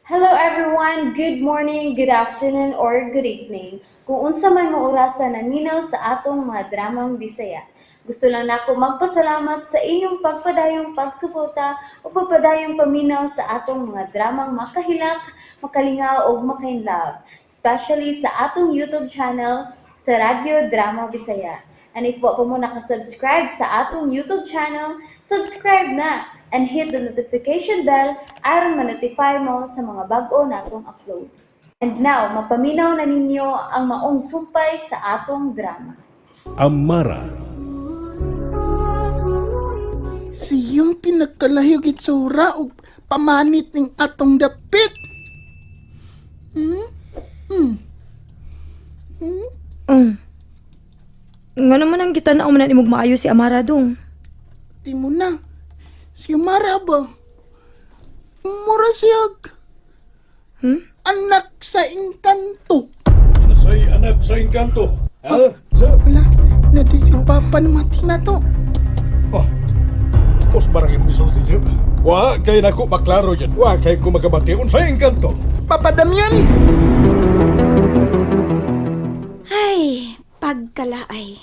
Hello everyone! Good morning, good afternoon, or good evening. Kung unsa man mo orasa naminaw sa atong mga dramang Bisaya. Gusto lang nako magpasalamat sa inyong pagpadayong pagsuporta o pagpadayong paminaw sa atong mga dramang makahilak, makalingaw ug makainlove, especially sa atong YouTube channel sa Radyo Drama Bisaya. And if wa pa mo nakasubscribe sa atong YouTube channel, subscribe na and hit the notification bell aron ma-notify mo sa mga bag-o natong uploads. And now, mapaminaw na ninyo ang maong sumpay sa atong drama. Amara. Siyang pinagkalahiyog itsura og pamanit ning atong dapit. Nga naman ang kita na umanan imong maayo si Amara dong. Di mo na. Si Mara ba? Mura siyag. Anak sa engkanto. Say anak sa engkanto. Ha? Sa? Wala, nati si Papa na mati na to. Oh. Os barang imong isulti siya. Wa kay nako maklaro yan. Wa kay ko magabati unsay engkanto. Papa Damian! Ay, pagkalaay.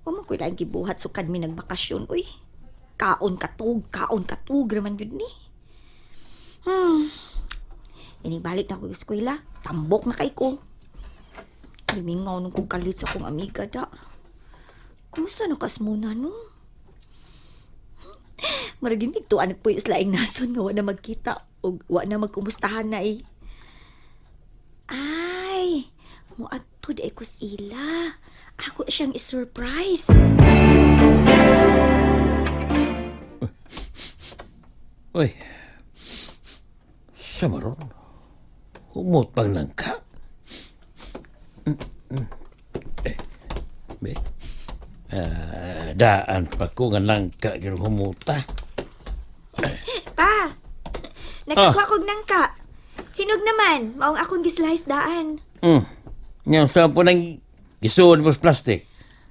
Wa man ko'y laing gibuhat sukad mi nagbakasyon, uy. Kaon katug raman gyud ni. Inibalik na ko sa eskwela, tambok na kay ko. Limingaw nung kong kalit sa akong amiga da. Kumusta na kas muna no? Maraging bigtuan nagpuyos laing nason nga wa na magkita og wa na magkumustahan na eh. Ay, muadto di ko sa ila. Ako siyang i-surprise. Uy, sa maron, humutpang lang ka. Eh, be, daan pa ko nga langka gyud humuta. Pa, nakakuha kog nangka. Hinog naman, maong akong gislice daan. Nga sa po nang gisuod mo sa plastic.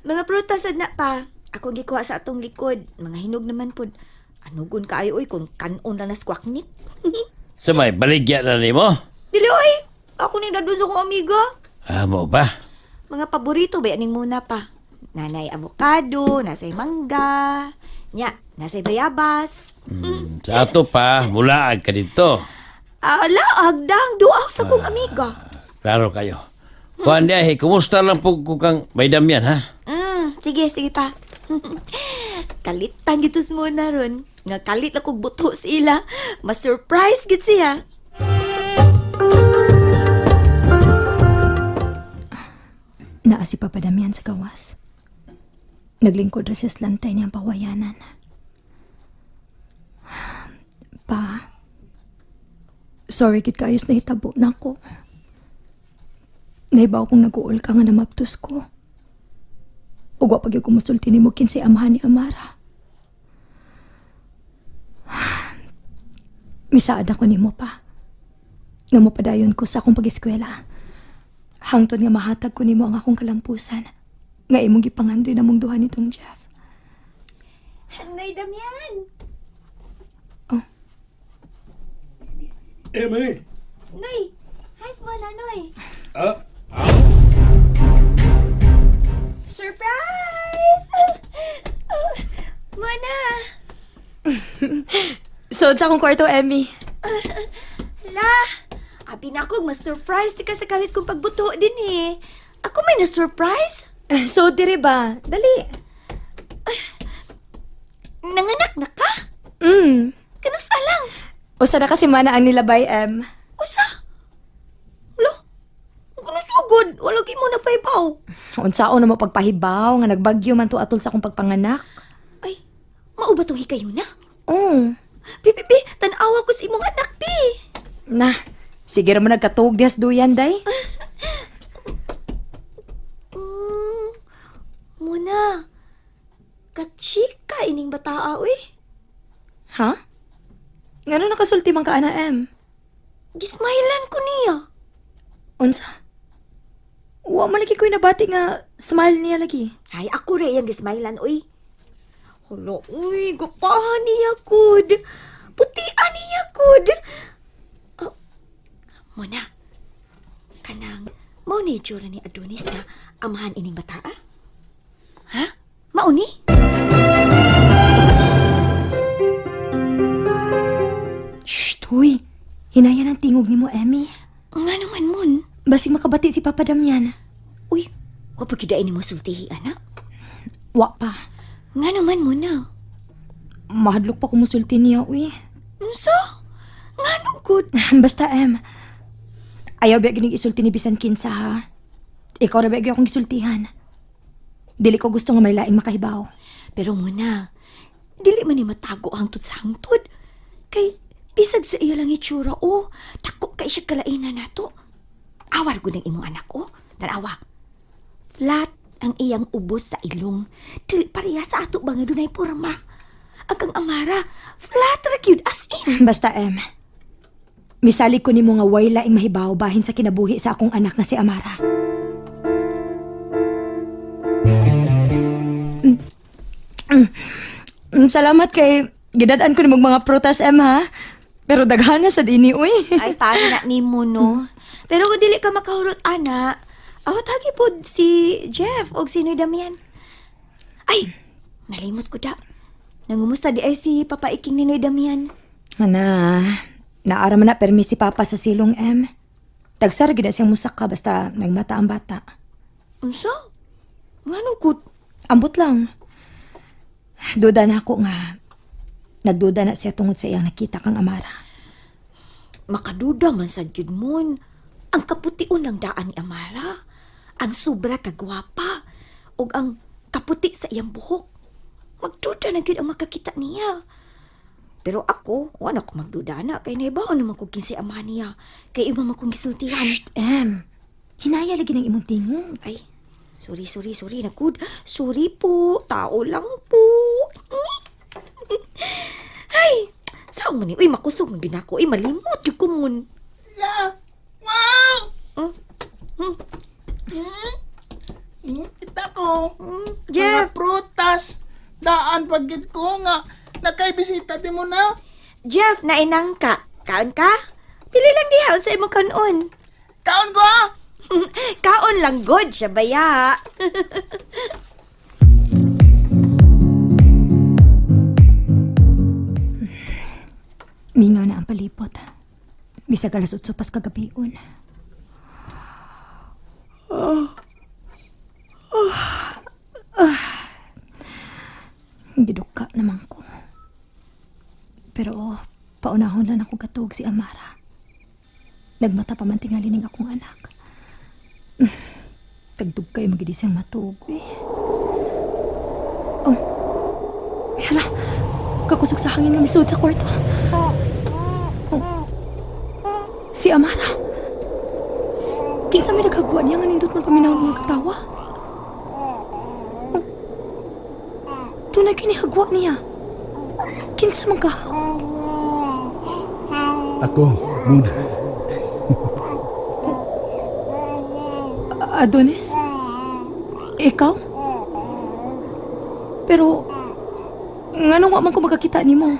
Mga prutas sad na pa. Ako gikuha sa atong likod. Mga hinog naman pud. Anugon kaayo oy kung kanon lang na squawknit. Sa may baligya na nimo. Dili oy, ako ning dadun sa akong amiga. Ah, mo ba? Mga paborito ba aning muna pa? Nanay avocado, nasay mangga, nya, nasay bayabas. Sa ato pa, mulaag ka dito. Ala, agdang duaw sa kong amiga. Klaro kayo. Kuan di ay, kumusta lang po ko kang may damyan, ha? Sige, sige pa. Kalitan gitus muna ron. Nga kalit na kog buto sa ila. Mas-surprise gid siya. Naa si Papa Damian sa gawas. Naglingkod ra siya sa lantay niyang pawayanan. Pa, sorry gid kaayos na hitabo na ko. Naibaw kong nag-uol ka nga namaptos ko. Ug wa pag kumusulti nimo kinsay amahan ni Amara. Misaad ako nimo pa. Nga mopadayon ko sa akong pag-eskwela. Hangtod nga mahatag ko nimo ang akong kalampusan. Nga imong gipangandoy namong duha nitong Jeff. Hanay Damian. Emmy. Noy, hi small Noy. Ah, Surprise! Oh, Muna. Sod sa akong kwarto, Emmy. La, abi na ako mas-surprise ka sa kalit kong pagbuto din eh. Ako may na-surprise? So, dire ba? Dali. Nanganak na ka? Kanusa lang? Usa na kasi mana ang nilabay, Em. Usa? Lo, kanusugod? Wala kay mo na pahibaw. Unsaon na mo pagpahibaw nga nagbagyo man to atol sa akong pagpanganak. Ay, mao ba tong hikayo na? Oh. Pi, pi, pi, tanawa ko sa imong anak, pi. Na, sige ra mo nagkatuog dihas duyan, day. Muna, kachika ining bataa, uy. Ha? Ngano nakasulti man ka ana, Em? Gismailan ko niya. Unsa? Wa man lagi ko'y nabati nga smile niya lagi. Ay, ako rin yung gismailan, uy. Hala, uy, gupahan niya, kud. Putian niya, kud. Ah, Muna, kanang mao ni itsura ni Adonis nga amahan ining bataa? Ha? Mao ni? Shh, huy. Hinaya ng tingog nimo, Emmy. Nga naman mon. Basig makabati si Papa Damian. Uy, wa pa gyud ay nimo sultihi ana. Wa pa. Nga naman mo na. Mahadlok pa kumusulti niya, uy. Unsa? Nga no good. Basta, Em. Ayaw ba ginig isulti ni bisan kinsa, ha? Ikaw ra ba gyud akong gisultihan? Dili ko gusto nga may laing makahibaw. Pero muna, dili man ni matago hangtod sa hangtod. Kay bisag sa iya lang itsura o, dako kay siya kalainan nato. Awar gud ang imong anak o, tanawa. Flat ang iyang ubos sa ilong. Dili pareha sa ato ba nga dunay porma. Ang kang Amara, flat ra gyud as in. Basta, Em. Misali ko nimo nga way laing mahibaw bahin sa kinabuhi sa akong anak nga si Amara. Mm. Mm. Salamat kay gidad-an ko nimong mga prutas, Em, ha? Pero daghana sa dini, uy. Ay, para na nimo no. Pero kung dili ka makahurot ana, aw tagi pod si Jeff og si Noy Damian. Ay, nalimot ko da. Nangumusta di ay si Papa Iking ni Noy Damian. Ana, naara man na permis si Papa sa silong, Em. Tagsar gid na siyang musaka basta nagmata ang bata. Unsa? Ngano gud? Ambot lang. Duda na ako nga. Nagduda na siya tungod sa iyang nakita kang Amara. Makaduda man sa gyud mon. Ang kapution ng daan ni Amara. Ang sobra kagwapa ug ang kaputi sa iyang buhok. Magduda na gyud ang makakita niya. Pero ako, wala ko magduda na kay naibaon naman ko kinsi ama niya. Kay iba man kong gisultihan. Shh, Em. Hinaya lagi ng imong tingog. Ay, sorry, sorry, sorry. Nagkud. Sorry po. Tao lang po. Ay, saan man ni? Uy, makusog man gid ako. Uy, malimot yung kumun. La! Wow! Hmm? Hmm? Kita ko. Jeff! Mga prutas. Daan pagkit ko nga. Nakaibisita di mo na. Jeff, nainang ka. Kaon ka? Pili lang diha sa imong kanon. Kaon ko ah! Kaon lang good siya baya. Mingaw na ang palipot. Bisag alas 8 pas kagabion. Giduka naman ko. Pero oh, paunahon lang ako gatug si Amara. Nagmata pa man tingali ning akong anak. Tagdug kayo magidi siyang matuog. Eh. Oh. Ay, hala. Kakusog sa hangin nga misuod sa kwarto. Oh. Si Amara. Kinsa may naghagwa niya nga nindot man paminaw niya katawa. Oh. Tunay kinihagwa niya. Kinsa man ka? Ako, muna. Adonis? Ikaw? Pero, nganong wa man ko magkakita nimo?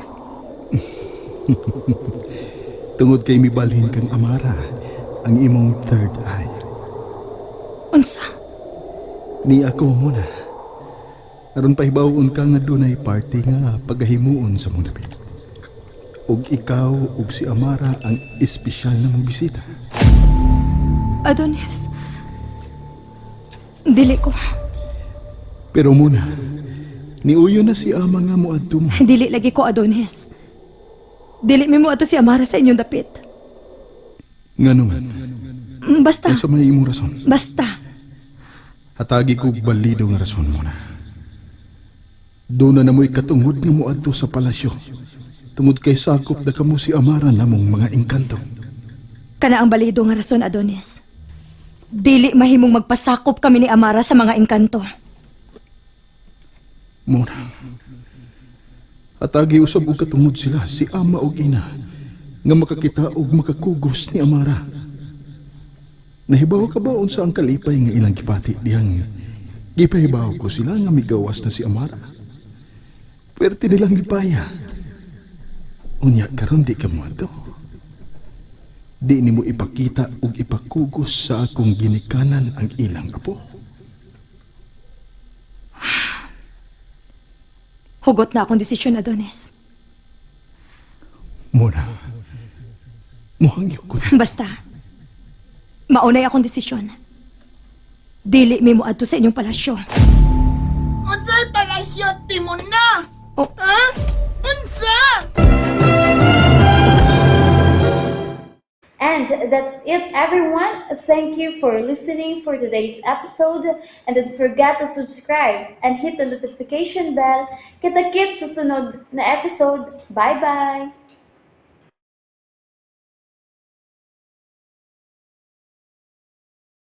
Tungod kay mibalhin kang Amara, ang imong third eye. Unsa? Ni ako muna. Aron pahibawon ka nga dunay party nga pagahimuon sa mong dapit. Ug ikaw ug si Amara ang espesyal na mong bisita. Adonis. Dili ko. Pero muna, niuyo na si ama nga moadto mo. Dili lagi ko, Adonis. Dili mi mo ato si Amara sa inyong dapit. Ngano man, Basta. unsa may imong rason? Basta. Hatagi ko balido nga rason mo na. Doon na namoy katungod nga moadto sa palasyo. Tungod kay sakop na kamo si Amara namong mga engkanto. Kana ang balido nga rason, Adonis. Dili mahimong magpasakop kami ni Amara sa mga engkanto. Muna. Atagi usab og katungod sila si ama og ina nga makakita og makakugos ni Amara. Nahibaw ka ba unsa ang kalipay nga ilang gipati dihang gipahibaw ko sila nga migawas na si Amara. Pwerte nilang gipaya. Unya karon di ka moadto. Di nimo ipakita ug ipakugos sa akong ginikanan ang ilang apo. Hugot na akong desisyon, Adonis. Muna, muhangyo ko na. Basta, maunay akong desisyon. Dili mi mo adto sa inyong palasyo. Unsay palasyo ti mo na? Oh. Ha? Unsa? And that's it, everyone. Thank you for listening for today's episode. And don't forget to subscribe and hit the notification bell. Kita-kits sa sunod na episode. Bye-bye!